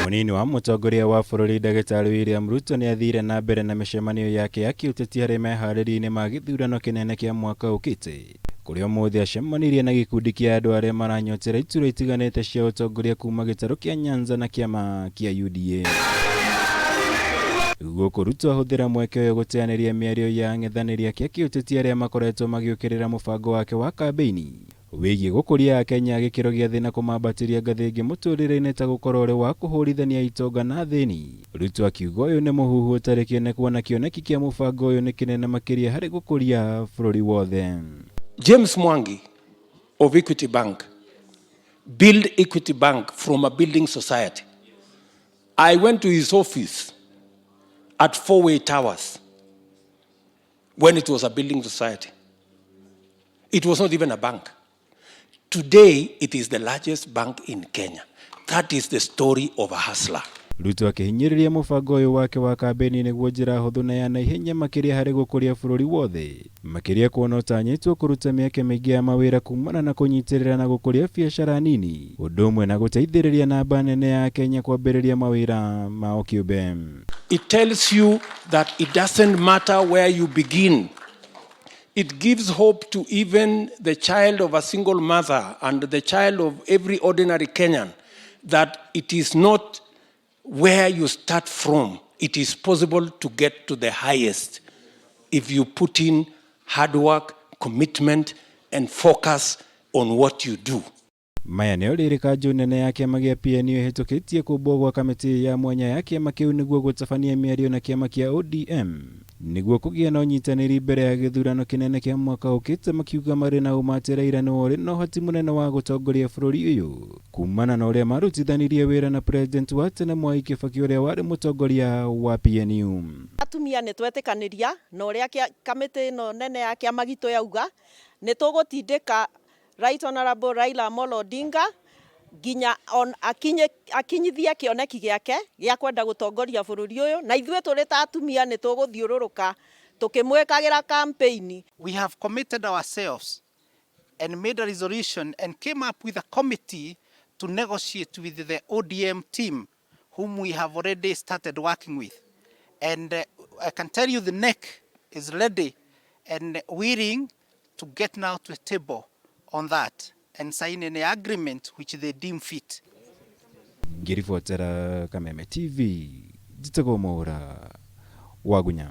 Mũnini wa mũtongoria wa bũrũri Ndagĩtarĩ William Ruto nĩ athire na mbere na mĩcemanio yake ya kĩũteti harĩ meharĩria-inĩ ma gĩthurano kĩnene kĩa mwaka ũkĩte, kũrĩa ũmũthĩ acemanirie na gĩkundi kĩa andũ arĩa maranyotera iturwa itiganĩte cia ũtongoria kuma gĩtarũ kĩa Nyanza na kĩama kĩa UDA. Gũkũ Ruto ahũthĩra mweke ũyũ gũteanĩria mĩario ya ang'ethanĩri ake a kĩũteti arĩa makoretwo magĩũkĩrĩra mũbango wake wa kambĩini wĩgiĩ gũkũria Akenya a gĩkĩro gĩa thĩ na kũmambatĩria ngathĩ ĩngĩ mũtũrĩre-inĩ ta gũkorwo ũrĩ wa kũhũrithania itonga na athĩni. Ruto akiuga ũyũ nĩ mũhuhu ũtarĩ kĩene kuona kĩoneki kĩa mũbango ũyũ nĩ kĩnene makĩria harĩ gũkũria bũrũri wothe. James Mwangi of Equity Bank built Equity Bank from a building society. I went to his office at Four Way Towers when it was a building society. It was not even a bank. Today, it is the largest bank in Kenya. That is the story of a hustler. Ruto akĩhinyĩrĩria mũbango ũyũ wake wa kambĩini nĩguo njĩra hũthũ na ya naihenya makĩria harĩ gũkũria bũrũri wothe, makĩria kuona ũtanyĩtwo kũruta mĩeke mĩingĩ ya mawĩra kumana na kũnyitĩrĩra na gũkũria biacara nini, ũndũ ũmwe na gũteithĩrĩria namba nene ya Akenya kwambĩrĩria mawĩra mao kĩũmbe. It tells you that it doesn't matter where you begin. It gives hope to even the child of a single mother and the child of every ordinary Kenyan that it is not where you start from. It is possible to get to the highest if you put in hard work, commitment, and focus on what you do. Maya nĩo rĩrĩ kanjũ nene ya kĩama gĩa PNU ĩhĩtũkĩtie kũmbwo gwa kamĩtĩ ya mwanya ya kĩama kĩu nĩguo gũtabania mĩario na kĩama kĩa ODM nĩguo kũgĩa na ũnyitanĩri mbere ya gĩthurano kĩnene kĩa mwaka ũkĩte, makiuga marĩ na ũma atĩ Raila nĩwe ũrĩ na ũhoti mũnene wa gũtongoria bũrũri ũyũ kumana na ũrĩa marutithanirie wĩra na president wa tene Mwai Kibaki ũrĩa warĩ mũtongoria wa PNU. Atumia nĩ twetĩkanĩria na ũrĩa kamĩtĩ ĩno nene ya kĩama gitũ yauga, nĩ tũgũtindĩka Right Honorable Raila Amolo Odinga nginya on akinye akinyithie kĩoneki gĩake gĩa kwenda gũtongoria bũrũri ũyũ, na ithuĩ tũrĩ ta atumia nĩ tũgũthiũrũrũka tũkĩmwĩkagĩra campaign. We have committed ourselves and made a resolution and came up with a committee to negotiate with the ODM team, whom we have already started working with. And I can tell you the NEC is ready and willing to get now to a table on that and sign any agreement which they deem fit. Ngĩribotera Kameme TV, njĩtagwo Mwaũra Wagunya.